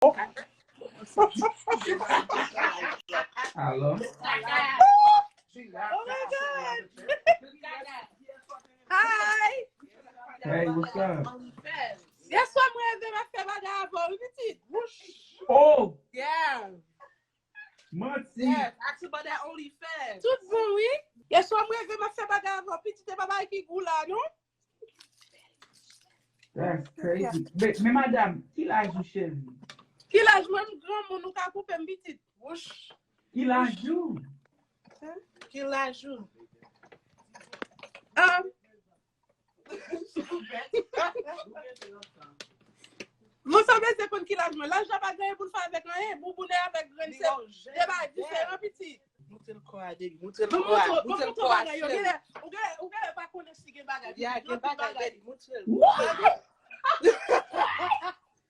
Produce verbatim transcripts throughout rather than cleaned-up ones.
Alò? Oh my God! Hi! Hey, what's up? Yèswa mwen reve m ap fè bagay avè w, wi, pitit. Wouch! Oh! Yeah! Manti! Yes, ask about that OnlyFans. Tout bon, wi. Yèswa mwen reve m ap fè bagay avè w, pitit, e pa bagay ki gou la, non? That's crazy. Men, men madanm, ki laj ou, cheri? Ki laj mwen? M granmoun, ou ka koupe m pitit. Wouch. Ki laj ou? Ki laj ou? Um, Mwen sanble se konn ki laj mwen. Laj la pa gen pou l fè avèk anyen. Bouboune avèk grenn se de bagay diferan, pitit. Montre l kò a, Deli. Montre l kò a. Montre l kò a, cheri. Ou genlè, ou genlè, ou genlè pa konnen si gen bagay. Ya, gen bagay, Deli. Montre l. What?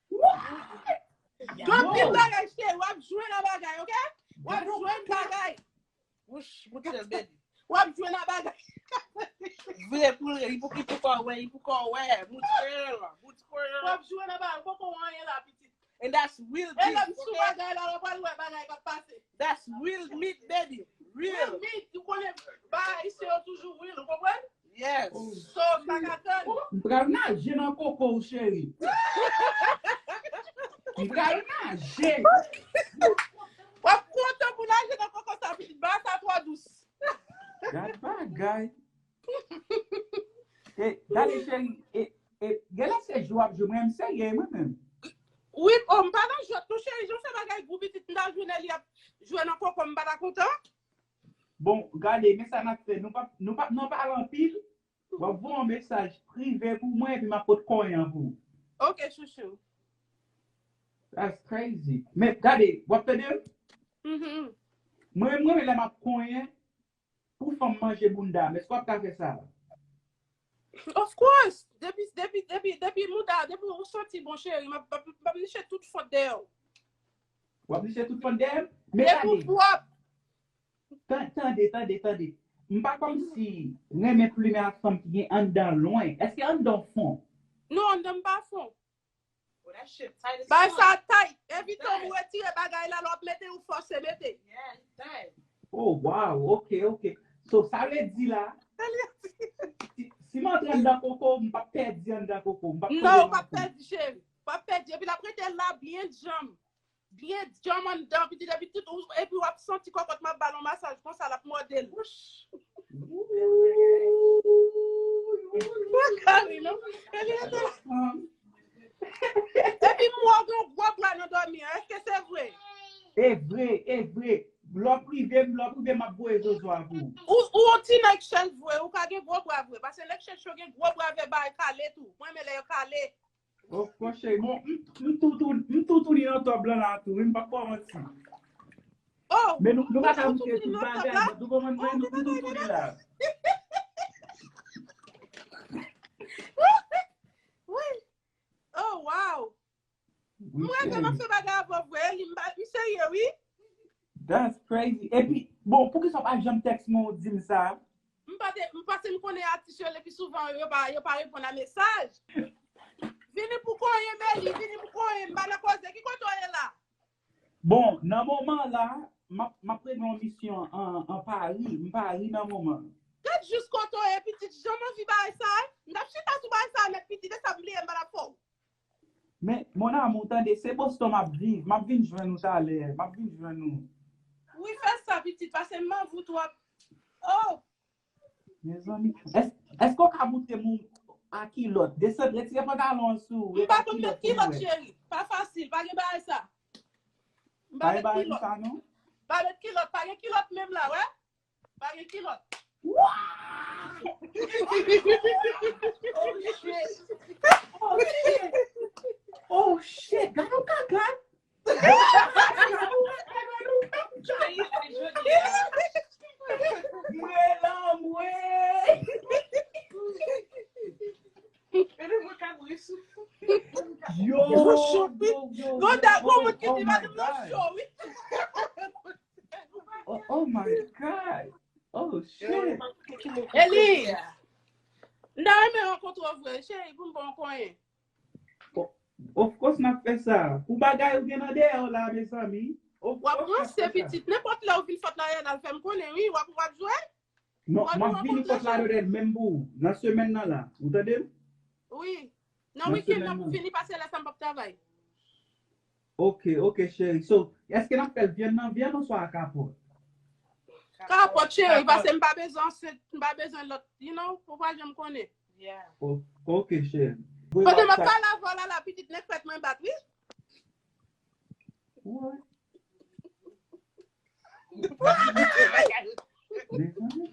What? Gen anpil bagay, cheri. W ap jwenn nan bagay, oke? W ap jwenn bagay. Wouch, montre l, Deli. W ap jwenn nan bagay. Vre pou l, li pou, li pou kò wè, li pou kò wè. Montre l, montre l. W ap jwenn nan bagay. Ou poko wè anyen la, pitit. And that's real beef, okay? E lè m sou bagay la, w ap al wè bagay k ap pase. That's real meat, baby. Real. Real meat, ou konnen bagay ayisyen yo toujou real, ou konprann? Yes. So, sa ka tann. M pral naje nan koko w, cheri. M pral naje. W ap kontan pou naje nan koko sa, pitit. Bagay sa twò dous. Gad bagay. E, gade, cheri, e, e, genlè se jwe w ap jwe, mwen, m serye, mwen menm. Wi, oh, m pa nan jwèt, non, cheri, jan w fè bagay gou, pitit, m ta jwenn li ap jwe nan koko, m pa ta kontan. Bon, gade, men sa n ap fè. Nou p ap, nou p ap nan pale anpil. W ap voye yon mesaj prive pou mwen, epi m ap pot kòyen an pou ou. Ok, chouchou. That's crazy. Men, gade, w ap tande? Mhm. Mwen, mwen, lè m ap kòyen, pou fanm manje bounda m, èske w ap ka fè sa? Of course! Depi, depi, depi, depi mouda, depi ou santi bon, cheri, m ap, m ap, m ap niche tout fòt dèyè w. W ap niche tout fòt dèyè m? Men gade. Depi w pwòp. Tan-, tande, tande, tande. M pa kòmsi renmen plimen ak fanm ki gen anndan lwen. Èske anndan w fon? Non, anndan m pa fon. Bagay sa tight. Evite w retire bagay la, lè w ap mete, ou fòse mete. Oh, wow. Ok, ok. So, sa vle di la, si, si m antre anndan koko, m p ap pèdi anndan koko. M p ap tonbe nan kou. Non, ou p ap pèdi, cheri. Ou p ap pèdi. Epi l ap rete la byen djanm. Byen djanm anndan, pitit, epi tout, ou, epi w ap santi kòkòt m ap ba l yon masaj konsa, l ap mòde l. Ou pa ka ri, non. Epi m wè w gen yon gwo bra nan dòmi an, èske se vre? E vre, e vre. Lè w prive m, lè w prive m, m ap voye zozo a pou ou. Ou, ou yon ti nèg chèch vre, ou ka gen gwo bra vre, paske nèg chèch yo gen gwo bra vèbal kale tou. Mwen renmen lè yo kale. Oh, mon cheri, bon, m, m toutou, m toutouni nan tòb lan la tou, wi, m p ap ba w manti. Oh, men nou, nou pa ka moute tout bagay, nou konprann, men nou toutouni la. Wi. Oh, wow. M renmen m ap fè bagay avè w vre, Eli, m pa, m serye, wi. That's crazy. Epi, bon, poukisa w pa janm tèks mwen ou di m sa? M pa te, m pase m konnen atis yo le pi souvan, yo pa, yo pa reponn a mesaj. Vini pou konyen, Meli, vini pou konyen, m pa nan koze. Ki kote w ye la? Bon, nan moman la, m ap, m ap regle yon misyon an, an Pari. M Pari nan moman. Gad jis kote w ye, pitit, jan m anvi bagay sa, m t ap chita sou bagay sa nèt, pitit, e sa m bliye m pa t ap fè w. Men, mon amour, tande, se Boston m ap viv. M ap vin jwenn ou talè. M ap vin jwenn ou. Wi, fè sa, pitit, paske m anvi w twòp. Oh! Mezanmi. Èske, èske w ka montre m a kilòt? Desann, retire pantalon an sou ou. M pa konn met kilòt, cheri. Pa fasil. Pa gen bagay sa. M pa met kilòt. Pa gen bagay sa, non? Pa met kilòt. Pa gen kilòt menm la, wè. Pa gen kilòt. Wow! Oh, shit! Oh, shit! Oh, shit! Gade yon kaka! Mwen la, mwen! Yo, yo, yo, yo, oh my God. Oh, oh my God. Oh, shit. Eli, m ta renmen rankontre w vre, cheri, pou m ba w konyen. Oh, Of course n ap fè sa. Pou bagay ou gen nan dèyè w la, mezanmi. Of course n ap fè sa. W ap ranse pitit. Nenpòt lè ou vin Fort Lauderdale, fè m konnen, wi. W ap, w ap jwe? Non, m ap vini Fort Lauderdale menm pou ou. Nan semèn nan la. Ou tande m? Wi. Nan wikenn nan pou vini pase lè sa m p ap travay. Ok, ok, cheri. So, èske n ap fè l vyann nan vyann oswa a kapòt? Kapòt, cheri, paske m pa bezwen ansent, m pa bezwen lòt, you know, ou pa janm konnen. Yeah. O-, ok, cheri. Kote m ap pale avè w la, la, pitit nèg fèt mwen bat, wi. What? Mezanmi.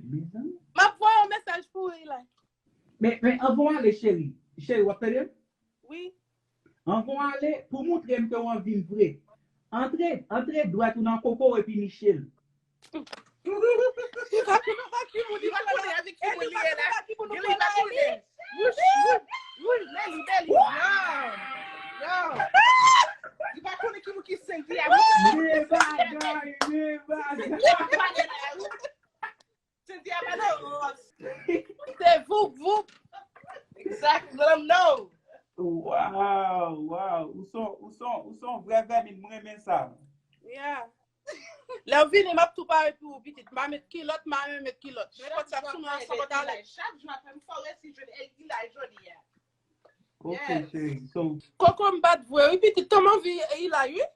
Mezanmi. M ap voye yon mesaj pou ou, Eli. Men, men, anvan w ale, cheri. Cheri, w ap tande m? Wi. Anvan w ale, pou moutre m ke w anvi m vre. Antre, antre dwèt ou nan koko w epi niche l. Li pa konnen avèk ki moun li pale la. Li pa konnen avèk ki moun li pale la. Li pa konnen. Wouch, wouch, wouch, Nelly, Nelly. Yo, yo. Li pa konnen ki moun ki Cynthia. Men bagay, men bagay. Cynthia pa nan ròs. Se voup, voup. Exact, let 'em know. Wow, wow. Ou son, ou son, ou son vrè vèmin, mwen renmen sa. Yeah. Lè w vini, m ap tou pare pou ou, pitit. M a met kilòt, m a met kilòt. Nenpòt sa sou mwen, sa pa t ale. Chak jou apre m fò resi jwenn Eli jodi a. Ok, cheri. So, koko m bat vre, wi, pitit. Tan m anvi Eli, wi.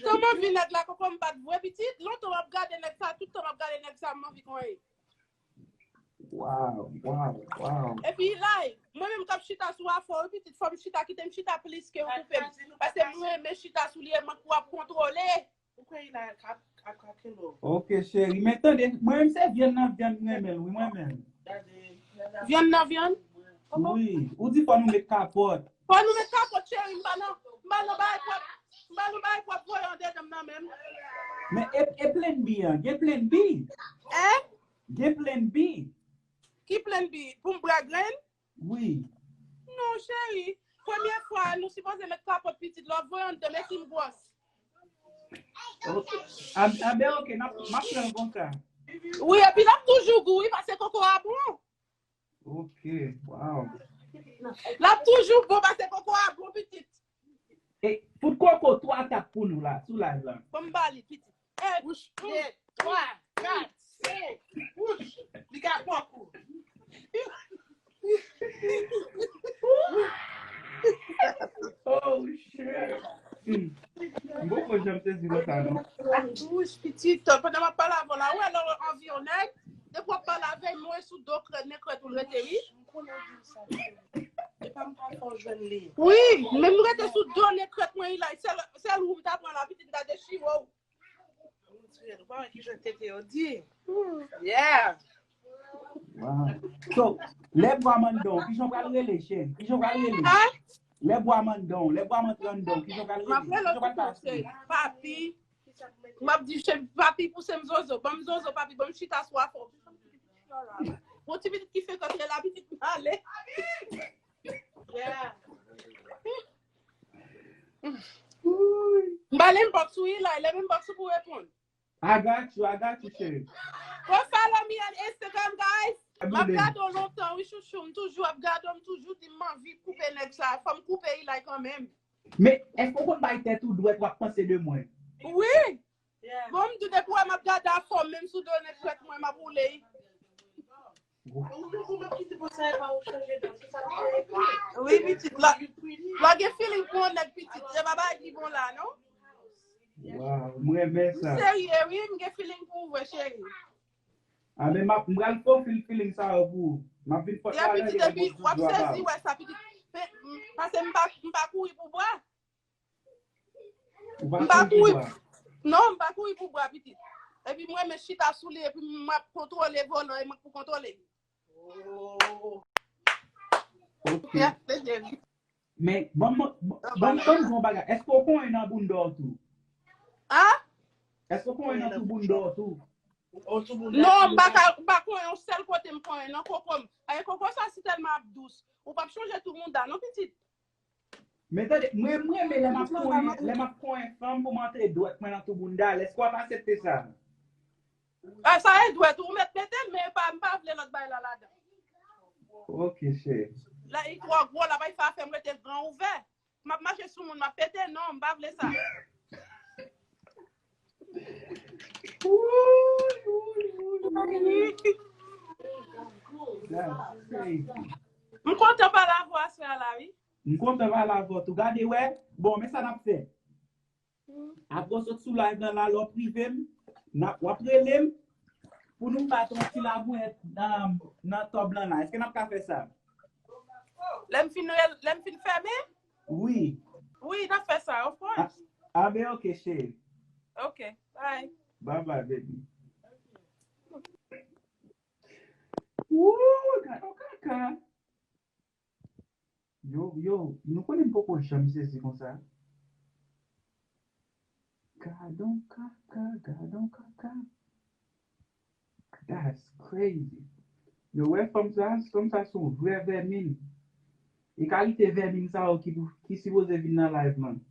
Tan m anvi nèg la, koko m bat vre, pitit. Lontan m ap gade nèg sa, tout tan m ap gade nèg sa, m anvi konyen. Wow, wow, wow. Epi Eli, mwen menm k ap chita sou afè w, pitit, fò m chita, kite m chita plis ke w koupe m. Paske mwen renmen chita sou li, e mwen k w ap kontwole. Ou kwè Eli ap, ap, ap kelo? Ok, cheri, men tande, mwen menm se vyann nan vyann m renmen l, wi, mwen menm. Vyann nan vyann? Wi, ou di fò nou met kapòt. Fò nou met kapòt, cheri, m pa nan, m pa nan bagay pwòp, m pa nan bagay pwòp voye andedan m nan menm. Men e, e plan B an, gen plan B? Hein? Gen plan B? Ki plan B? Pou m bwè grenn? Wi. Non, cheri. Premye fwa, nou sipoze met kapòt pitit, lè w voye andedan, men si m gwòs. Ok. An, anben, ok, n ap, m ap pran l konsa. Wi, epi l ap toujou gou, wi, paske koko a bon. Ok, wow. L ap toujou bon, paske koko a bon, pitit. E, fout koko twa tap pou nou la, sou live la. Ban m ba li, pitit. Wouch, de, twa, kat, senk. Wouch, li ka pran kou. Oh, shit. Hmm. M poko janm sezi konsa, non. Wouch, pitit, pandan m ap pale avè w la, ou wè lè w anvi yon nèg, depi w ap pale avè l, mwen sou do krèt, men krèt ou l rete, wi. Epa m pa fè w jwenn li. Wi, men m rete sou do nèg krèt mwen, Eli. Sèl, sèl ou m ta pran la, pitit, m ta dechire w. Ou pa wè ki jan tete yo di. Yeah. Wow. So, lè bwa m anndan w, kijan w pral rele, cheri? Kijan w pral rele? Hein? Lè bwa m anndan w, lè bwa m antre anndan w, kijan w pral rele? M ap rele w tou, cheri. Papi. M ap di, cheri, papi, pouse m zozo. Ban m zozo, papi, ban m chita sou afè w. Yon ti pitit ki frekant la, pitit m ale. Yeah. M ba l inbox ou, Eli, lè m inbox ou pou reponn. I got you, I got you, cheri. Go follow me on Instagram, guys. M ap gade w lontan, wi, chouchou. M toujou ap gade w, m toujou di m anvi koupe nèg sa. Fò m koupe Eli kanmenm. Men, èske w konn bay tèt ou dwèt w ap panse de mwen? Wi. Bon, m di w depi w wè m ap gade afè w, menm sou do nèg krèt mwen, m ap woule. Wi, pitit, la, la gen feeling pou yon nèg, pitit. Se pa bagay ki bon la, non? Wow, m renmen sa. M serye, wi, m gen feeling pou ou vre, cheri. A, men m ap, m pral fè w feel feeling sa yo pou ou. M ap vin fòt la, pitit, epi w ap sezi wè sa, pitit. Paske m pa, m pa kouri pou bwa. Ou pa kouri pou bwa? Non, m pa kouri pou bwa, pitit. Epi mwen, men chita sou li, epi m ap kontwole volan, e mwen k pou kontwole. Oh. Ok. Men, ban m, ban m, ban m di w yon bagay. Èske w konyen nan bounda w tou? A? Èske w konyen nan tou bounda w tou? Non, m pa ka, m pa konyen yon sèl kote m konyen nan koko m. Paske koko sa si tèlman ap dous. Ou p ap chonje tou bounda, non, pitit. Men tande, mwen, mwen renmen lè m ap konyen, lè m ap konyen fanm pou m antre dwèt mwen nan tou bounda l. Èske w ap aksepte sa? A, sa e dwèt ou, ou mèt mete l, men pa, m pa vle lòt bagay la ladan. Ok, cheri. La, li twò gwo, la bay sa fè m rete gran ouvè. M ap mache sou moun, m ap pete, non, m pa vle sa. M kontan pale avè w aswè a la, wi. M kontan pale avè w tou. Gade, wè. Bon, men sa n ap fè. Apre w sot sou live nan la, lè w prive m, n ap, w ap rele m pou nou bat yon ti labouret nan, nan tòb lan la. Èske n ap ka fè sa? Lè m fin, lè m fin fèmen? Wi. Wi, n ap fè sa, of course. Ah, ah, ben, ok, cheri. Ok, bye. Bye bye, baby. Woo, gade yon kaka. Yo, yo, nou konnen m poko janm sezi konsa. Gadon kaka, gadon kaka. That's crazy. Yo, wè fanm sa, fanm sa se yon vrè vèmin. E kalite vèmin sa yo ki, ki sipoze vin nan live, man.